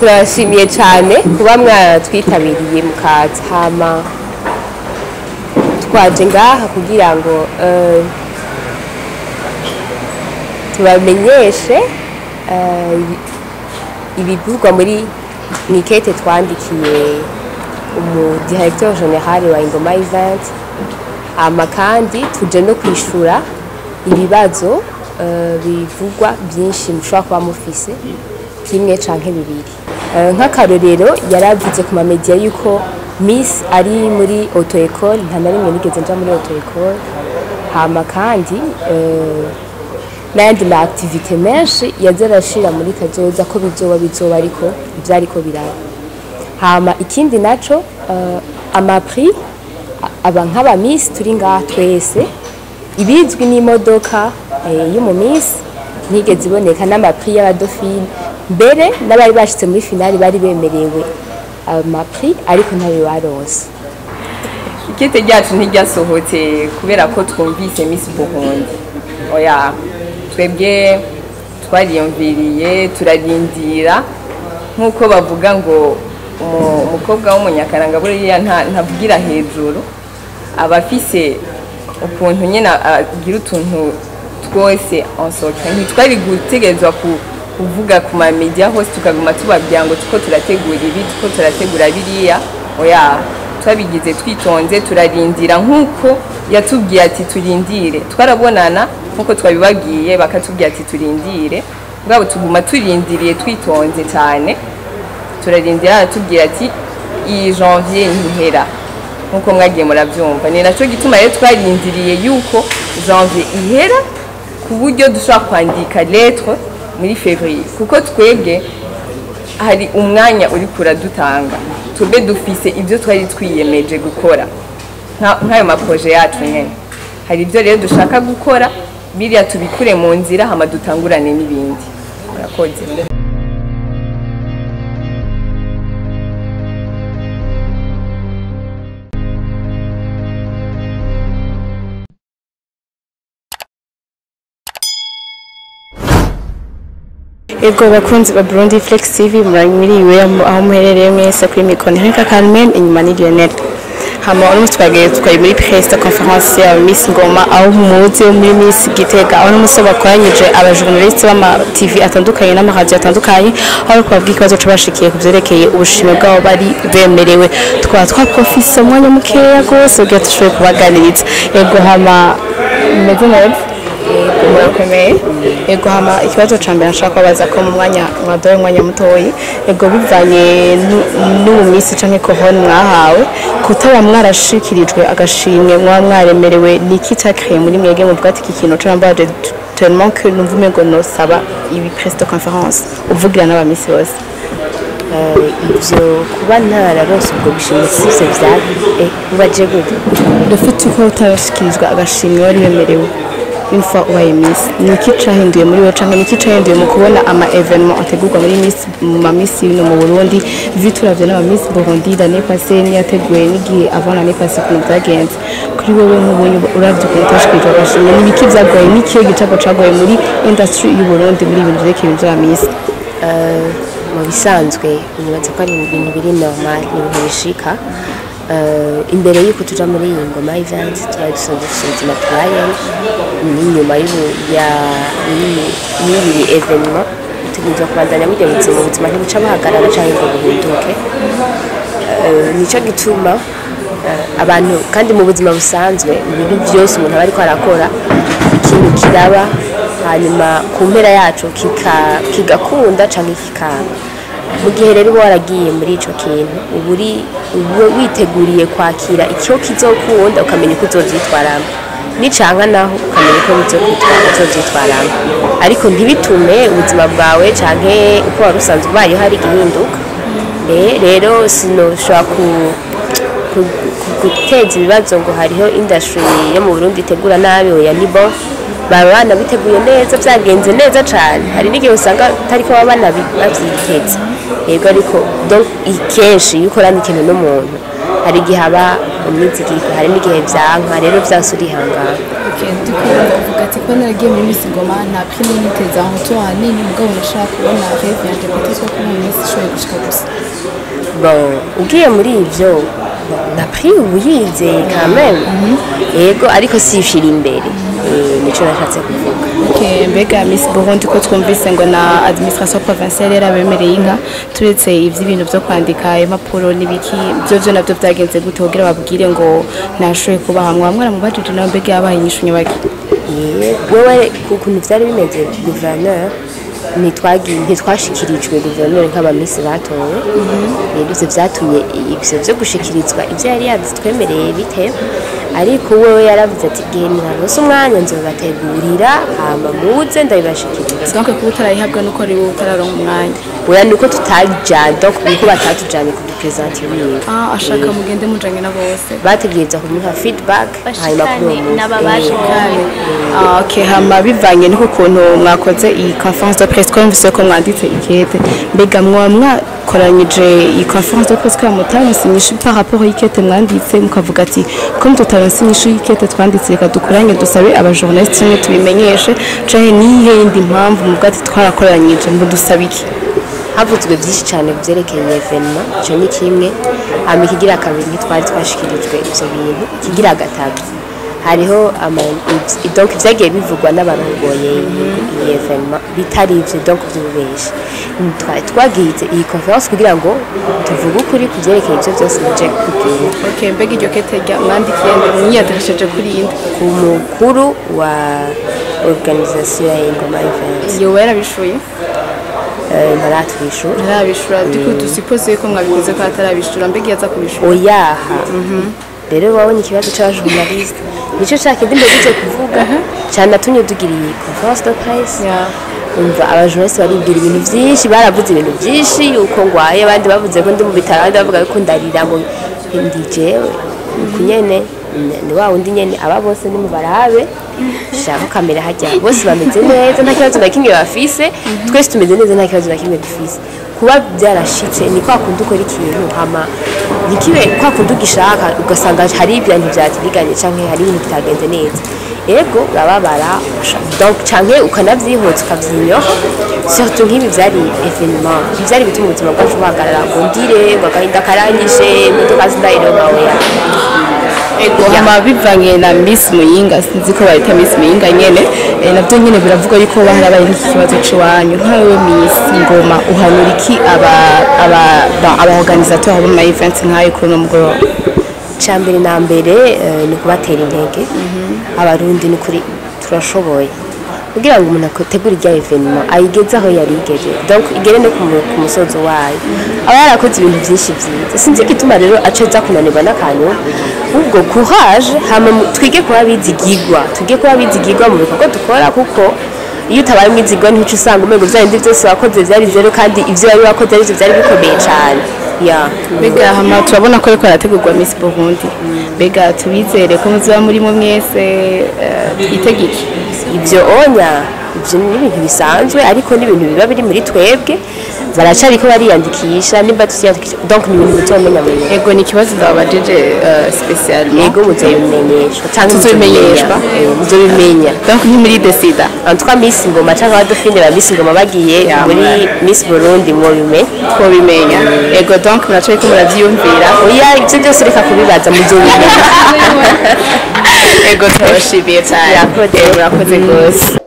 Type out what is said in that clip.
Turashimiye cyane kuba mwatwitabiriye mukaza. Hama twaje ngaha kugira ngo tubamenyeshe ibivugwa muri nikete twandikiye umu directeur général wa Ingoma Event. Hama kandi tuje no kwishura ibibazo bivugwa byinshi mushobora kuba mufise, kimwe canke bibiri. Nk'akarorero, yaravuze ku ma médias yuko Miss ari muri auto école. Nta na rimwe nigeze nja muri auto école. Hama kandi n'ayandi ma activités menshi yaza arashira muri kazoza ko bizoba, ariko ivyariko biraba. Hama ikindi naco, ama prix aba nk'aba Miss turi ngaha twese, ibizwi n'imodoka y'umu Miss ntigeze iboneka, n'ama prix y'aba dauphines. Mbere n'abari bashitse muri finale bari bemerewe ama prix, ariko ntayo baronse. Ikete ryacu ntiryasohotse kubera ko twumvise Miss Burundi, oya. Twebwe twariyumviriye, turarindira. Nk'uko bavuga ngo umukobwa w'umunyakaranga buriya ntavugira hejuru, aba afise ukuntu nyine agira utuntu twose en secret. Ntitwari gutegerezwa kuvuga ku ma médias hose, tukaguma tubabwira ngo tuko turategura ibi, tuko turategura biriya, oya. Twabigize twitonze, turarindira nk'uko yatubwiye ati turindire. Twarabonana nk'uko twabibabwiye, bakatubwira ati turindire. Bwabo tuguma turindiriye twitonze cyane, turarindira. Aratubwira ati iyi janvier ntihera, nk'uko mwagiye murabyumva. Ni nacyo gituma rero twarindiriye yuko janvier ihera, ku buryo dushobora kwandika lettre muri février, kuko twebwe hari umwanya uri kuradutanga. Tube dufise ibyo twari twiyemeje gukora, nk'ayo ma projets yacu nyene. Hari ibyo rero dushaka gukora, biriya tubikure mu nzira, hama dutangurane n'ibindi. Murakoze. Ego bakunzi ba Burundi Flex TV, muranyiriwe aho muherereye mwese. Kuri micro ni Henka Carmen, inyuma ni Lionel. Hama uno munsi twagiye, twari muri presse conférence ya Miss Ngoma, aho muzi muri Miss Gitega, aho uno munsi bakoranyije aba journalistes b'ama TV atandukanye n'ama radio atandukanye, aho bariko babwira ikibazo cabashikiye ku vyerekeye ubushimwe bwabo bari bemerewe. Tukaba twaprofise umwanya mukeya rwose kugira dushobore kubaganiriza. Ego, hama mumeze neza, murakomeye. Ego, hama ikibazo ca mbere nshaka kubabaza, ko mu mwanya mwaduhaye, umwanya mutoyi, ego, bivanye n'ubu minsi canke couronne mwahawe, kutaba mwarashikirijwe agashimwe mwaba mwaremerewe, ni iki cakeye muri mwebwe muvuga ati iki kintu carambabaje tellement que numva umengo nosaba ibi presse de conférence uvugira n'aba miss bose? Ivyo kuba ntararonse ubwo bushimwe sivyo vya ubaje gute? Le fait ko utarashikirizwa agashimwe wari wemerewe une fois ubaye miss, ni iki cahinduye muri wewe, canke ni iki cahinduye mu kubona ama événements ategurwa muri miss, mu ma miss no mu Burundi, vu turavye n'aba Miss Burundi l'année passée niyateguye n'igihe avant l'année passée, ukuntu vyagenze kuri wewe nk'ubunye uravye ukuntu utashikirijwe agashimwe, ni ibiki vyagoye, ni ikihe gicapo cagoye muri industry y'u Burundi muri ibintu vyerekeye ibintu vy'aba miss? Mu bisanzwe nibaza ko ari ibintu biri normal, ni ibintu bishika. Imbere y'uko tuja muri iyi Ngoma Event twari dusanzwe dufise ubuzima tubayemo, n'inyuma y'iyi événement tutegerezwa kubandanya burya buzima. Ubuzima ntibuca buhagarara canke ngo buhinduke. Nico gituma abantu kandi mu buzima busanzwe, mu bintu byose umuntu aba ariko arakora, ikintu kiraba, hanyuma ku mpera yaco kigakunda canke kikanga. Mu gihe rero uba waragiye muri ico kintu, uba uri uba witeguriye kwakira icyo kizokunda, ukamenya uko uzovyitwaramo, nicanka naho ukamenya uko uzovyitwaramo, ariko ntibitume ubuzima bwawe canke uko wari usanzwe ubayeho hari igihinduka. Rero sinoshobora guteza ibibazo ngo hariho industry yo mu Burundi itegura nabi. Oya, ni bon, baba banabiteguye neza, byagenze neza cane. Hari n'igihe usanga atariko baba bavyiteze, yego, ariko donc kenshi iyo ukorana ikintu n'umuntu, hari igihe aba umwizigirwa, hari n'igihe vyanka. Rero vyanse urihangana. Ndiko uvuga Ukavuga ati kuba naragiye muri Miss Ngoma, nta prix nini niteza aho to ahanini, mugabo nashaka kubona rêve yanje peut-être ko mu minsi ishoboye gushika gusa. Bon, ugiye muri ivyo, bon, na prix uba uyizeye quand même, yego, ariko sishira imbere. Nico nashatse kuvuga. Okay, mbega Miss Burundi, ko twumvise ngo na administration provinciale yarabemereye inka, turetse ivy'ibintu vyo kwandika impapuro n'ibiki, byo navyo vyagenze gute kugira babwire ngo nashoboye kuba hamwe hamwe aramubajije nawe, mbega yabaye inyishu nyabaki? Wewe ukuntu vyari bimeze, gouverneur ntitwagiye, ntitwashikirijwe gouverneur nk'abamisi batowe. Rero ivyo vyatumye ivyo vyo gushikirizwa ivyo yari yabitwemereye bitewe, ariko wewe yaravuze ati igihe ntibaronse umwanya nzobategurira, hama muze ndabibashikiriza. Donc kuba utarayihabwa nuko ari wowe utararonka umwanya? Oya, nuko tutajana, donc nuko batatujanye kudupresenta ibintu. Ah, ashaka mugende mujanye na bose. Bategereza kumuha feedback hanyuma kuri uwo munsi. N'aba bashikane. Ah, okay. Hama bivanye n'uko ukuntu mwakoze iyi conférence de presse, twumvise ko mwanditse ikete, mbega mwa mwakoranyije iyi conférence de presse ko mutaronse inyishu par rapport y'ikete mwanditse, mukavuga ati comme tutaronse inyishu y'ikete twanditse, reka dukoranye dusabe abajournaliste kimwe tubimenyeshe, canke niyihe yindi mpamvu muvuga ati twarakoranyije ngo dusabe iki? Havuzwe byinshi cyane ku byerekeye événement, icyo ni kimwe. Hama ikigira kabiri, ntitwari twashikirijwe ibyo bintu. Ikigira gatatu, hariho donc ibyagiye bivugwa n'abarongoye iyi événement bitari ibyo, donc by'ububeshi. Twari twagize iyi conférence kugira ngo tuvuge ukuri ku byerekeye ibyo byose naje kukubwira. Okay, mbega iryo kete rya mwandikiye nde, mwiyadresheje kuri inde? Ku mukuru wa organisation ya Ingoma Events. Yoba yarabishuye? Ntaratwishura. Ntarabishura. Duko dusuppose ko mwabikoze ko atarabishura, mbega yaza kubishura? Oyaha, rero wabonye ikibazo c'abajournaliste, nico ca kindi mpejeje kuvuga canatumye tugira iyi conférence de presse. Umva, abajournaliste baribwira ibintu vyinshi, baravuze ibintu vyinshi yuko ngwaye, abandi bavuze ko ndi mu bitaro, abandi bavuga ko ndarira, ngo ndi jewe uku nyene, ni wa wundi nyene. Aba bose ni mubarabe, shaka kamera hajya, bose bameze neza, nta kibazo na kimwe bafise. Twese tumeze neza, nta kibazo na kimwe dufise. Kuba byarashitse ni kwa kundi ukora ikintu hama ntikibe kwa kundi ugishaka, ugasanga hari ibintu byatiriganye canke hari ibintu bitagenze neza. Ego, urababara, donc canke ukanavyihutsa, ukavyinyoha, surtout nk'ibi vyari événement, ntivyari bituma ubuzima bwacu buhagarara ngo ndire, ngo agahinda karanyishe, imodoka sindayironka, oya. Ego, hama bivanye na Miss Muyinga, sinzi ko bayita Miss Muyinga nyene, navyo nyene biravuga yuko harabaye nk'iki kibazo c'iwanyu. Nkawe Miss Ngoma, uhanura iki aba organisateur b'ama events nk'ayo kuri uno mugoroba? Icya mbere na mbere, ni ukubatera intege. Abarundi ni ukuri turashoboye. Kugira ngo umuntu ategure irya événement ayigeze aho yari igeze, donc igere no ku musozo wayo, aba yarakoze ibintu byinshi byiza. Sinzi igituma rero aca aza kunanirwa n'akantu. Ubwo courage, hama twige kuba bizigigwa, twige kuba bizigigwa mu bikorwa dukora, kuko iyo utabaye umwizigwa ntuca usanga umengo bya bindi byose wakoze byari zéro, kandi ibyo wari wakoze arivyo byari bikomeye cyane ya. Mbega hama turabona ko ariko harategurwa Miss Burundi, mbega tubizere ko muzoba murimo mwese, twitege iki? Ibyo onya, ibyo ni ibintu bisanzwe, ariko ni ibintu biba biri muri twebwe. Baracariko bariyandikisha, nimba tutiyandikisha, donc ni ibintu muzomenya mu nyuma. Ego, ni ikibazo ndababajije spécialement. Yego, muzobimenyeshwa canke Tuzobimenyeshwa. Muzobimenya. Donc ni muri desida. En tout cas Miss Ngoma canke abadofine ba Miss Ngoma bagiye muri Miss Burundi, mwobimenya. Twobimenya, ego. Donc muracariko muravyiyumvira? Oya, ivyo byose reka kubibaza, muzobimenya. Ego, turabashimiye cyane. Murakoze. Murakoze rwose.